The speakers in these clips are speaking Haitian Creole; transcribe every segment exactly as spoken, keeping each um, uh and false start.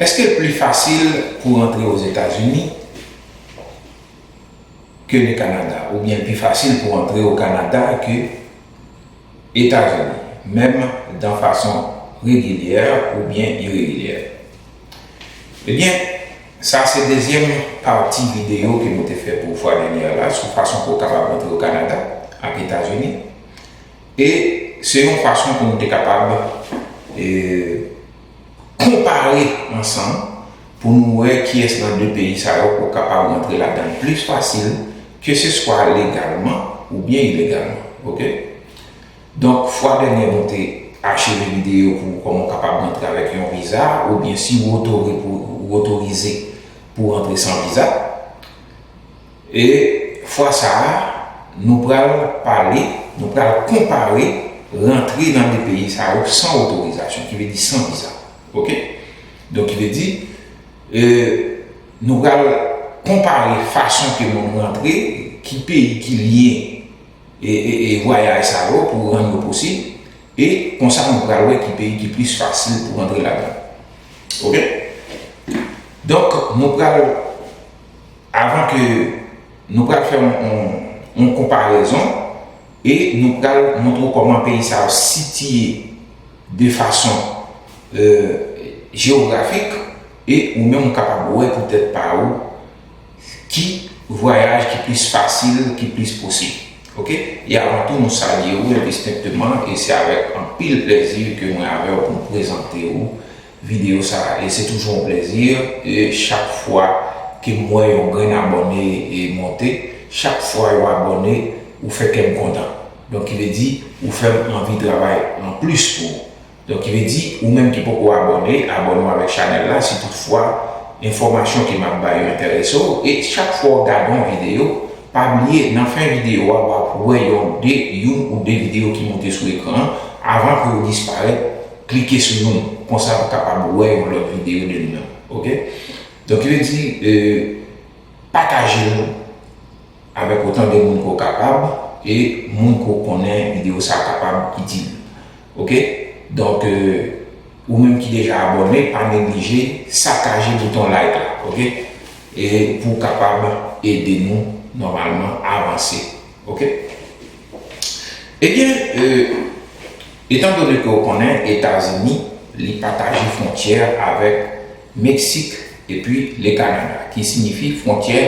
Èske l pli fasil pou rantre Ozetazini ke le Kanada, oubyen l pi fasil pou rantre o Kanada ke Etazini, menm dan fason regilyè oubyen iregilyè? Ebyen, sa se dezyèm pati videyo ke nou te fè pou fwa dènyè la sou fason pou w kapab rantre o Kanada ak Etazini. E se yon fason pou nou te kapab, e, konpare ansanm pou nou wè kiyès nan de peyi sa yo pou kapab rantre ladan l plis fasil, keseswa legalman oubyen ilegalman. Oke? Donk, fwa dènyè nou te acheve videyo pou kòman w kapab rantre avèk yon viza, oubyen si w otori-, pou, ou otorize pou rantre san viza. E fwa sa a, nou pral pale, nou pral konpare rantre nan de peyi sa yo san otorizasyon, ki vle di san viza. Oke? Donk, ki vle di, e, nou pral konpare fason ke moun rantre, ki peyi ki lye e, e, e vwayaj sa yo pou rann yo posib. E konsa nou pral wè ki peyi ki plis fasil pou rantre ladan. Oke? Donk, nou pral, avan ke nou pral fè yon, yon, yon konparezon, e nou pral montre w kòman peyi sa yo sitiye de fason, e, jewografik, e ou menm ou kapab wè pou tèt pa ou ki vwayaj ki plis fasil, ki plis posib. Oke? E avan tou, nou salye w endistenkteman, e se avèk anpil plèzi ke mwen avè w pou m prezante w videyo sa a. E se toujou yon plèzi, e chak fwa ke m wè yon grenn abòne e monte, chak fwa yo abòne, ou fè kè m kontan. Donk, ki vle di, ou fè m anvi travay anplis pou ou. Donk, ki vle di, ou menm ki poko abòne, abòne w avèk chanèl la, si toutfwa enfòmasyon ke m ap ba yo enterese w. E chak fwa w gade yon videyo, pa bliye, nan fen videyo a, w ap wè yon de, youn ou de videyo ki moute sou ekran an, avan ke yo disparèt, klike sou youn. Konsa, w kapab wè yon lòt videyo de li menm. Oke? Donk, ki vle di, e, pataje l avèk otan de moun ke w kapab e moun ke w konnen videyo sa a kapab itil. Oke? Donk, e, ou menm ki deja abòne, pa neglije sakaje bouton like la, oke? E pou w kapab ede nou nòmalman avanse, oke? Ebyen, e, etandone ke w konnen Etazini, li pataje fwontyè avèk Meksik epi le Kanada, ki siyifi fwontyè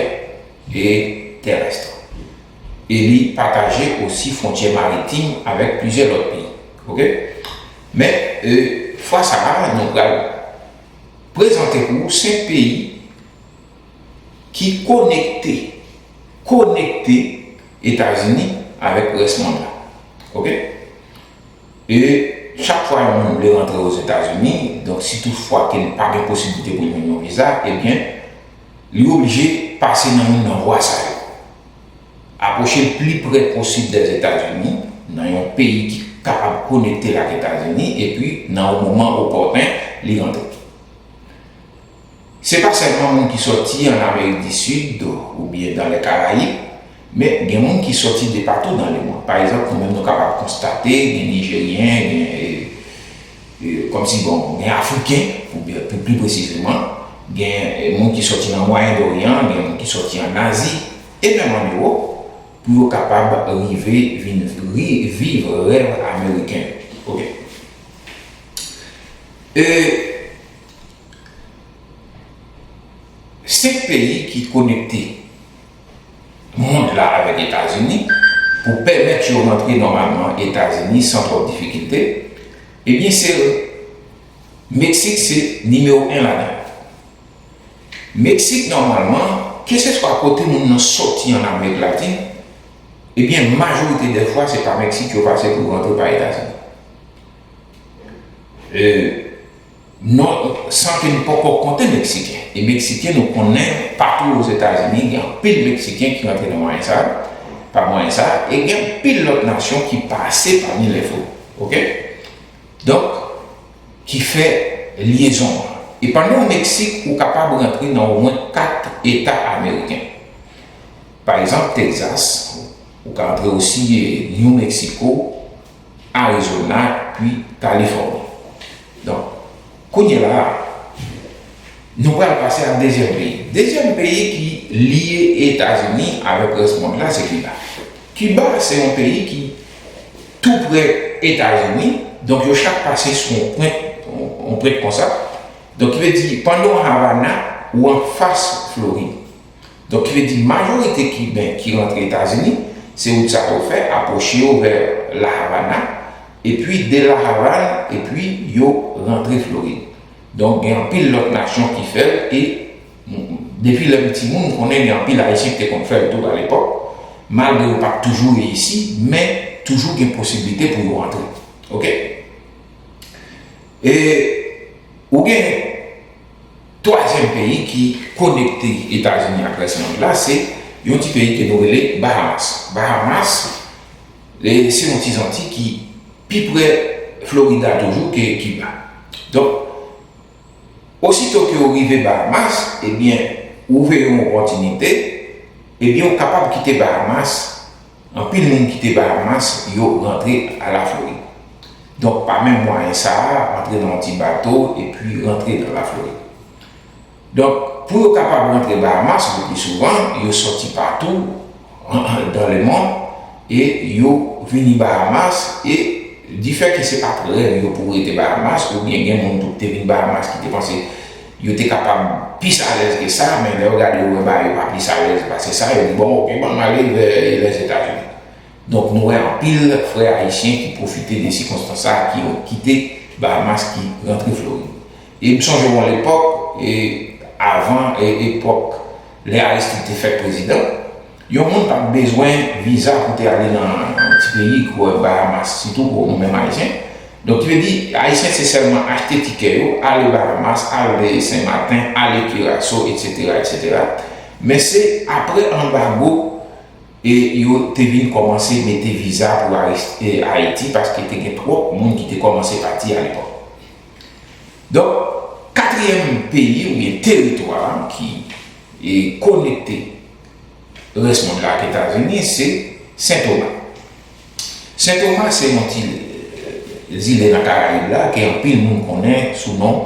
e terès. E li pataje osi fwontyè maritim avèk plizyè lòt peyi. Oke? Men, e, fwa sa a, nou pral prezante pou ou senk peyi ki konekte, konekte Etazini avèk rès mond la. Oke? E chak fwa yon moun vle rantre Ozetazini, donk si tout fwa ke li pa gen posiblite pou l jwenn yon viza, ebyen, li oblije pase nan youn nan vwa sa yo. Apwoche l pli pre posib dèzetazini, nan yon peyi ki kapab konekte l ak Etazini, epi nan yon moman opòten, li rantre. Se pa sèlman moun ki sòti an Amerik di Sid oubyen dan lè Karayib, men gen moun ki sòti de patou dan lemonn. Pa egzanp, nou menm nou kapab konstate gen Nijeryen, gen, e, e, kòmsi, bon, gen Afriken, oubyen pli, pli presizeman, gen, e, moun ki sòti nan Mwayen Oryan, gen moun ki sòti an Azi, e menm an Ewòp, pou yo kapab rive vin ri-, viv rèv ameriken yo. Oke. E senk peyi ki konekte mond la avèk Etazini pou pèmèt yo rantre nòmalman Etazini san twòp difikilte, ebyen, se Meksik se nimewo en ladan yo. Meksik, nòmalman, keseswa kote moun nan sòti an Amerik Latin, ebyen, majorite dè fwa, se pa Meksik yo pase pou yo rantre pa Etazini. E, non, san ke n poko konte Meksiken. E Meksiken, nou konnen, patou Ozetazini, gen anpil Meksiken ki rantre nan mwayen sa, pa mwayen sa, e gen anpil lòt nasyon ki pase pami lèfo. Oke? Donk, ki fè lyezon an. E pandan w Meksik, ou kapab rantre nan omwen kat eta ameriken. Pa egzanp, Texas, ou ka rantre osi, e, New Mexico, Arizona, pi Kalifòni. Donk, kounye la a, Nou pral pase ak dezyèm peyi. Dezyèm peyi ki lye Etazini avèk rès mond la, se Kiba. Kiba, se yon peyi ki tou pre Etazini, donk yo chak pase sou yon pwent, yon, yon pwent konsa. Donk, ki vle di, pandan w Havana, ou anfas Florid. Donk, ki vle di, majorite Kiben ki rantre Etazini, se wout sa yo fè, apwoche yo vè La Havana, epi de La Havana, epi yo rantre Florid. Donk, gen anpil lòt nasyon ki fè l, e, mm, depi lè m timoun, m konnen gen anpil Ayisyen ki te konn fè l tou alepòk, malgre yo pa t toujou reyisi, men toujou gen posiblite pou yo antre. Oke? E ou gen twazyèm peyi ki konekte Etazini ak rès mond la, se yon ti peyi ke nou rele Bahamas. Bahamas, e, se yon ti zanti ki pi pre Florida toujou ke Kiba. Donk, osito ke ou rive Bahamas, ebyen, ou veye yon opòtinite, ebyen, ou kapab kite Bahamas. Anpil moun kite Bahamas, yo rantre a Laflorid. Donk, pa menm mwayen sa a, antre nan yon ti bato, epi rantre nan Laflorid. Donk, pou yo kapab rantre Bahamas, le pli souvan, yo sòti patou, dan le mond, e yo vini Bahamas, e difè ke se pa t rèv yo pou rete Bahamas, oubyen gen moun tou ki te vin Bahamas ki te panse yo te kapab plis alèz ke sa, men lè yo gade yo wè bagay yo pa plis alèz pase sa, yo di, "Bon, oke, ban m ale vè Lèzetazini." Donk, nou wè anpil frè ayisyen ki pwofite de sikonstans sa a, ki kite Bahamas, ki rantre Florid. E m sonje yon lepòk, e avan, e epòk lè Aristide te fèk prezidan, yon moun pa t bezwen viza pou te ale nan ti peyi kou Bahamas, sitou pou nou menm Ayisyen. Donk, ki vle di, Ayisyen se sèlman achte tikè yo, ale Bahamas, ale Sen Maten, ale Kiraso, etsetera, etsetera. Men se apre anbago, e yo te vin kòmanse mete viza pou Aris-, e Ayiti, paske te gen twòp moun ki te kòmanse pati alepòk. Donk, katriyèm peyi oubyen teritwa ki, e, konekte rès mond la ak Etazini, se Sen Toma. Sen Toma se yon ti, e, zile nan Karayib la ke anpil moun konnen sou non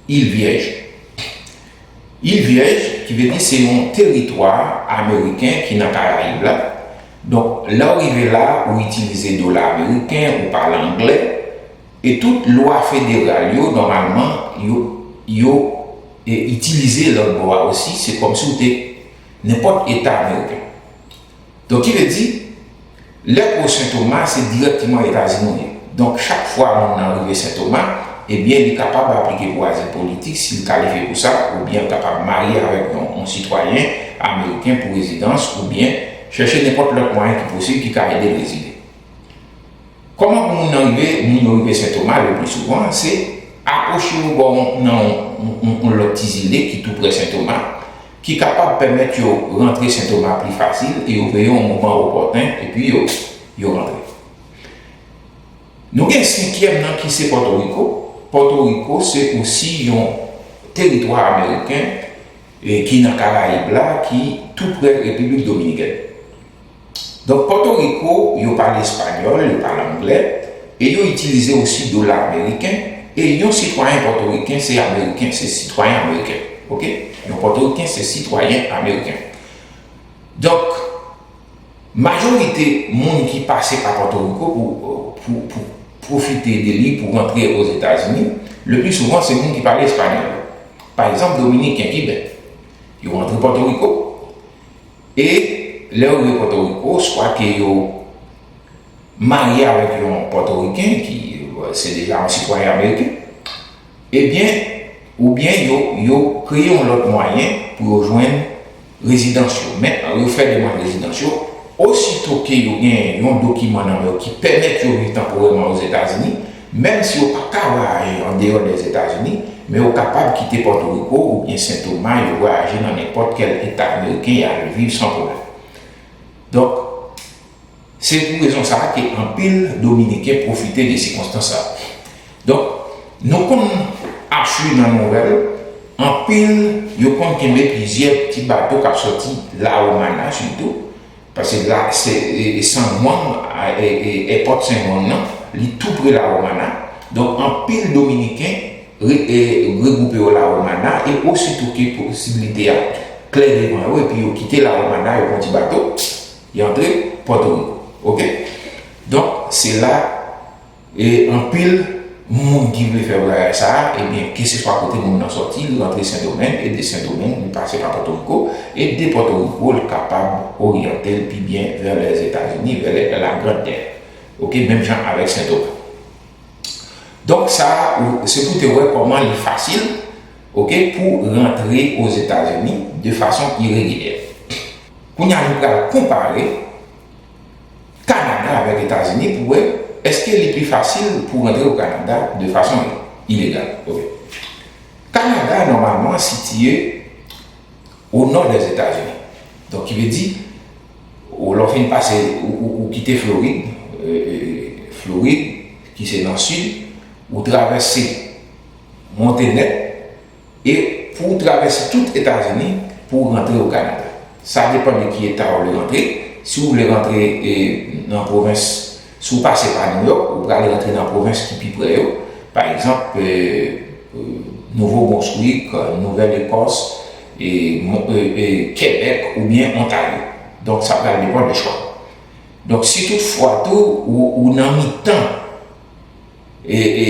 Il Vyèj. Il Vyèj, ki vle di se yon teritwa ameriken ki nan Karayib la. Donk, lè w rive la, ou itilize dola ameriken, ou pale anglè, e tout lwa federal yo, nòmalman, yo, yo, e, itilize lòt bò a osi, se kòmsi w te nenpòt eta ameriken. Donk, ki vle di, lè ke w Sen Toma, se dirèkteman Etazini w ye. Donk, chak fwa moun nan rive Sen Toma, ebyen, li kapab aplike pou azil politik, si l kalifye pou sa, oubyen l kapab marye avèk yon, yon sitwayen ameriken pou rezidans, oubyen chèche nenpòt lòt mwayen ki posib ki ka ede l rezide. Kòman pou moun nan rive, moun yo rive Sen Toma le pli souvan, se apwoche yo bò nan yon, yon, yon lòt ti zile ki tou pre Sen Toma, ki kapab pèmèt yo rantre Sen Toma pli fasil e yo veye yon moman opòten epi yo, yo rantre. Nou gen senkyèm nan ki se Pòtoriko. Pòtoriko se osi yon teritwa ameriken, e, ki nan Karayib la, ki tou pre Repiblik Dominikèn. Donk, Pòtoriko, yo pale espanyòl, yo pale anglè, e yo itilize osi dola ameriken, e yon sitwayen pòtoriken se ameriken, se sitwayen ameriken. Oke? Yon pòtoriken se sitwayen ameriken. Donk, majorite moun ki pase pa Pòtoriko pou, pou, pou pwofite de li pou rantre Ozetazini, le pli souvan se moun ki pale espanyòl. Pa egzanp, Dominiken, Kiben. Yo rantre Pòtoriko, e lè yo rive Pòtoriko, swa ke yo marye avèk yon Pòtoriken ki, euh, se deja yon sitwayen ameriken, ebyen, oubyen yo, yo kreye yon lòt mwayen pou yo jwenn rezidans yo. Men, yo fè demann rezidans yo, osito ke yo gen yon dokiman nan men yo ki pèmèt yo viv tanporèman Ozetazini, menm si yo pa ka vwayaje andeyò Dèzetazini, men yo kapab kite Pòtoriko oubyen Sen Toma, yo vwayaje nan nenpòt kèl eta ameriken, y al viv san pwoblèm. Donk, se pou rezon sa a ke anpil Dominiken pwofite de sikonstans sa a. Donk, nou konn ap swiv nan nouvèl, anpil yo konn kenbe plizyè ti bato k ap sòti La Romana sitou, paske la, se, e, e San Juan, a, e, e, èpòt San Juan nan, li tou pre La Romana. Donk, anpil Dominiken re-, e, regwoupe yo La Romana, a, e ositou ke posiblite a klè devan yo, epi yo kite La Romana, yo pran ti bato, y antre Pòtoriko. Oke? Donk, se la, e anpil moun ki vle fè vwayaj sa a, ebyen, keseswa kote moun nan sòti, li rantre Sendomeng, e de Sendomeng, li pase pa Pòtoriko, e de Pòtoriko, li kapab oryante l pi byen vè Lèzetazini, vè lè, la Grande Terre. Oke? Menm jan avèk Sentomas. Donk, sa a, ou- se pou te wè kòman li fasil, oke, pou rantre Ozetazini de fason iregilyè. Kounye a, nou pral konpare Kanada avèk Etazini pou wè èske li pi fasil pou rantre o Kanada de fason ilegal. Oke. Kanada, nòmalman, sitiye o nò Dèzetazini. Donk, ki vle di, ou, lè w fin pase, ou, ou, ou kite Florid, e, e, Florid, ki se nan sid, ou travèse monte nèt, e pou w travèse tout Etazini pou w rantre o Kanada. Sa depann de ki eta w vle rantre. Si w vle rantre, e, nan pwovens, si w pase pa New York, ou pral rantre nan pwovens ki pi pre yo. Pa egzanp, e, e, Nouvo Bronswik, Nouvèl Ekòs, e, Mo- e, e, Kebèk oubyen Ontaryo. Donk, sa pral depann de chwa. Donk, si toutfwa tou ou, ou nan mitan, e, e,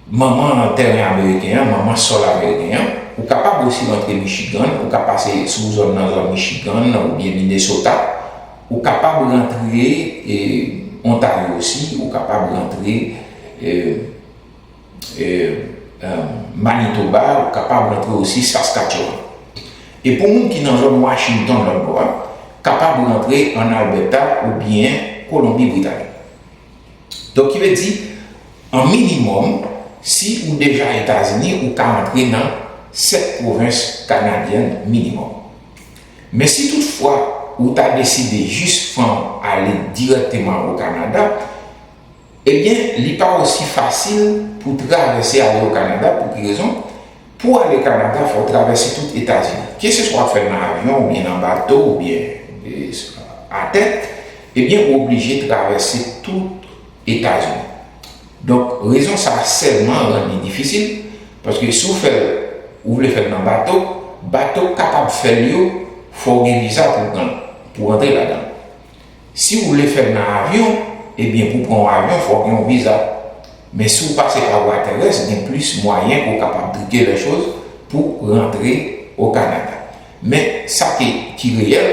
manman tèren ameriken an, manman sòl ameriken an, ou kapab osi rantre Michigan, ou ka pase sou zòn nan zòn Michigan oubyen Minnesota, ou kapab rantre, e, Ontario osi, ou kapab rantre, e, e, e, Manitoba, ou kapab rantre osi Saskatchewan. E pou moun ki nan zòn Washington lòt bò a, kapab rantre ann Alberta oubyen Kolonbi Britanik. Donk, ki vle di, an minimòm, si ou deja Etazini, ou ka antre nan sèt pwovens kanadyèn minimòm. Men si toutfwa ou ta deside jis fè w ale dirèkteman o Kanada, ebyen, li pa osi fasil pou travèse ale o Kanada. Pou ki rezon? Pou ale Kanada, fò w travèse tout Etazini. Keseswa w fè l nan avyon, oubyen nan bato, oubyen, e, atè, ebyen, ou oblije travèse tout Etazini. Donk, rezon sa a sèlman rann li difisil, paske si w fè l, ou vle fè l nan bato, bato kapab fè l yo, fò w gen viza pou w pran, pou w rantre ladan l. Si w vle fè l nan avyon, ebyen, pou pran yon avyon, fò w gen yon viza. Men si w pase pa vwa terès, gen plis mwayen pou w kapab trike lè choz pou rantre o Kanada. Men sa ki, ki reyèl,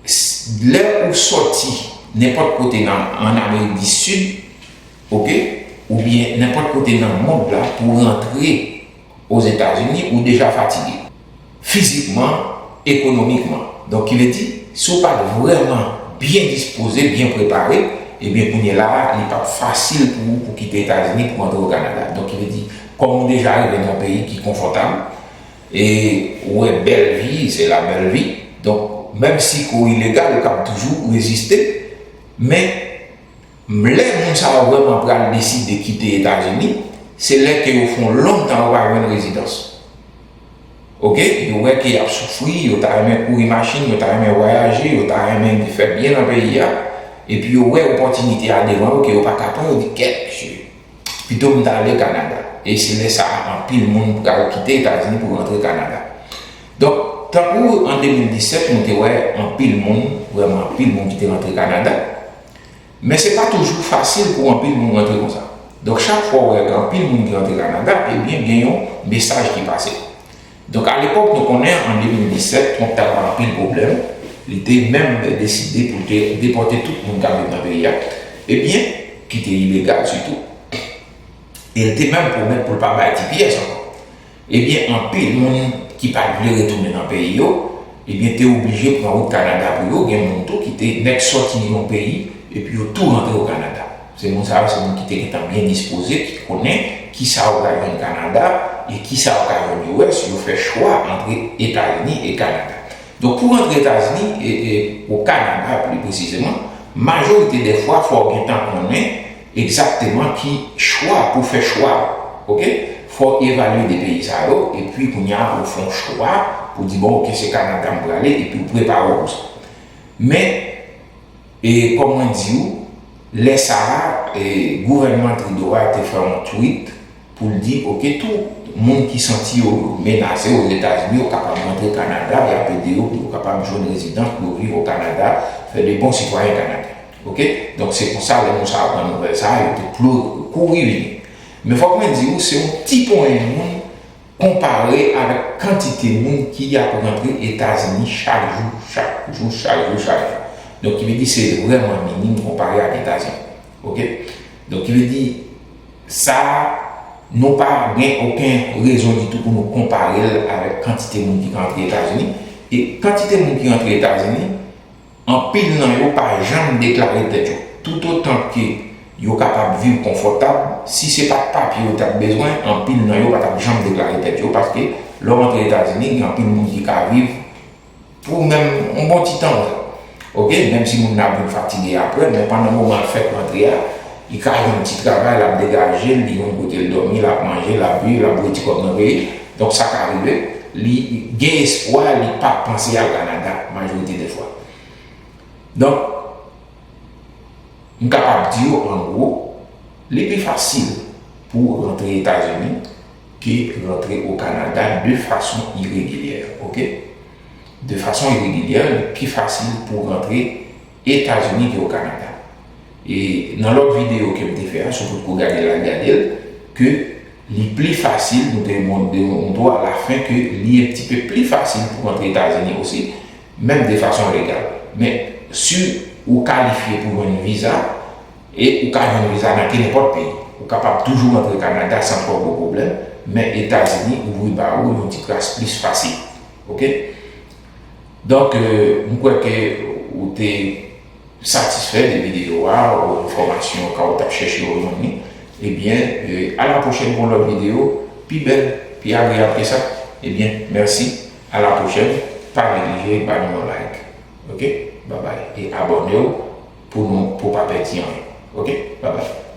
s- lè ou sòti nenpòt kote nan, ann Amerik di Sid, oke, oubyen nenpòt kote nan mond la pou rantre Ozetazini, ou deja fatige. Fizikman, ekonomikman. Donk, ki vle di, si w pa t vrèman byen dispoze, byen prepare, ebyen, kounye la a, li p ap fasil pou ou pou kite Etazini pou antre o Kanada. Donk, ki vle di, kòm ou deja rive nan yon peyi ki konfòtab, e ou wè bèl vi, se la bèl vi. Donk, menm si ke w ilegal, ou kab toujou reziste, men lè moun sa yo vrèman pral deside kite Etazini, se lè ke yo fè yon long tan yo pa jwenn rezidans. Oke? Yo wè ke y ap soufri, yo ta renmen kouri machin, yo ta renmen vwayaje, yo ta renmen fè byen nan peyi a, epi yo wè opòtinite a devan yo ke yo pa ka pran, yo di, "Kèt, mesye, pito m ta ale Kanada." E se lè sa a anpil moun pral kite Etazini pou rantre Kanada. Donk, tankou an de mil disèt, nou te wè anpil moun, vrèman anpil moun ki te rantre Kanada. Men se pa toujou fasil pou anpil moun rantre konsa. Donk, chak fwa w wè gen anpil moun ki rantre Kanada, ebyen, gen yon mesaj ki pase. Donk, alepòk, nou konnen, an de mil disèt, Trump t ap bay anpil pwoblèm. Li te menm deside pou l te depòte tout moun k ap viv nan peyi a. Ebyen, ki te ilegal sitou. E l te menm pwomèt pou l pa bay T P S ankò. Ebyen, anpil moun ki pa t vle retounen nan peyi yo, ebyen, te oblije pran wout Kanada pou yo. Gen moun tou ki te nèk sòti yon peyi, epi yo tou rantre o Kanada. Se moun sa yo, se moun ki te gentan byen dispoze, ki konnen kisa yo pral jwenn Kanada, e kisa yo ka jwenn U S, yo fè chwa antre Etazini e Kanada. Donk, pou rantre Etazini, e, e, o Kanada, pli presizeman, majorite dè fwa, fò w gentan konnen egzakteman ki chwa pou fè chwa, oke? Fò w evalye de peyi sa yo, epi kounye a, ou fè yon chwa pou di, "Bon, oke, se Kanada m prale," epi ou prepare w pou sa. Men, e, kòm mwen di w, lè sa a, e, gouvènman Trudeau a te fè yon tweet pou l di, oke, tout moun ki santi yo menase Ozetazini, yo kapab rantre Kanada, y ap ede yo pou yo kapab jwenn rezidans, pou yo viv o Kanada, fè de bon sitwayen Kanada. Oke? Donk, se konsa, lè moun sa yo aprann nouvèl sa, yo te kouri vini. Men fòk mwen di w, se yon ti ponyen moun konpare avèk kantite moun ki ap rantre Etazini chak jou, chak jou, chak jou, chak jou. Donk, ki vle di se vrèman minim konpare ak Etazini. Oke? Donk, ki vle di sa, nou pa gen okenn rezon ditou pou nou konpare l avèk kantite moun ki ka rantre Etazini. E kantite moun ki rantre Etazini, anpil nan yo pa janm deklare tèt yo. Toutotan ke yo kapab viv konfòtab, si se pa t papye yo t ap bezwen, anpil nan yo pa t ap janm deklare tèt yo, paske lè w rantre Etazini, gen anpil moun ki ka viv pou menm yon bon ti tan konsa. Oke, menm si moun nan ap vin fatige apre, men pandan moman l fèk rantre a, li ka jwenn yon ti travay, l ap degaje l, li jwenn kote l dòmi, l ap manje, l ap viv, l ap voye ti kòb nan peyi. Donk sa ka rive, li gen espwa, li pa panse al Kanada, majorite de fwa. Donk, m kapab di w, an gwo, li pi fasil pou rantre Etazini ke rantre o Kanada de fason iregilyè, oke? De fason iregilyè, li pi fasil pou rantre Etazini ke o Kanada. E nan lòt videyo ke m te fè a, si w potko gade l, al gade l, ke li pli fasil, nou te mon-, demontre w alafen ke li yon ti pe pli fasil pou rantre Etazini osi, menm de fason legal. Men, si ou kalifye pou jwenn viza, e ou ka jwenn viza nan kenenpòt peyi. Ou kapab toujou rantre Kanada san twò gwo pwoblèm, men Etazini ouvri ba ou yon ti kras plis fasil. Oke? Donk, euh, m kwè ke ou te satisfè de videyo a, ou enfòmasyon ka ou t ap chèche ou jwenn li. Ebyen, euh, a la pwochèn pou yon lòt videyo, pi bèl, pi agreyab ke sa. Ebyen, mèsi. A la pwochèn. Pa neglije ba nou yon like. Oke? Babay. E abòne w pou nou, pou pa pèdi anyen. Oke? Babay.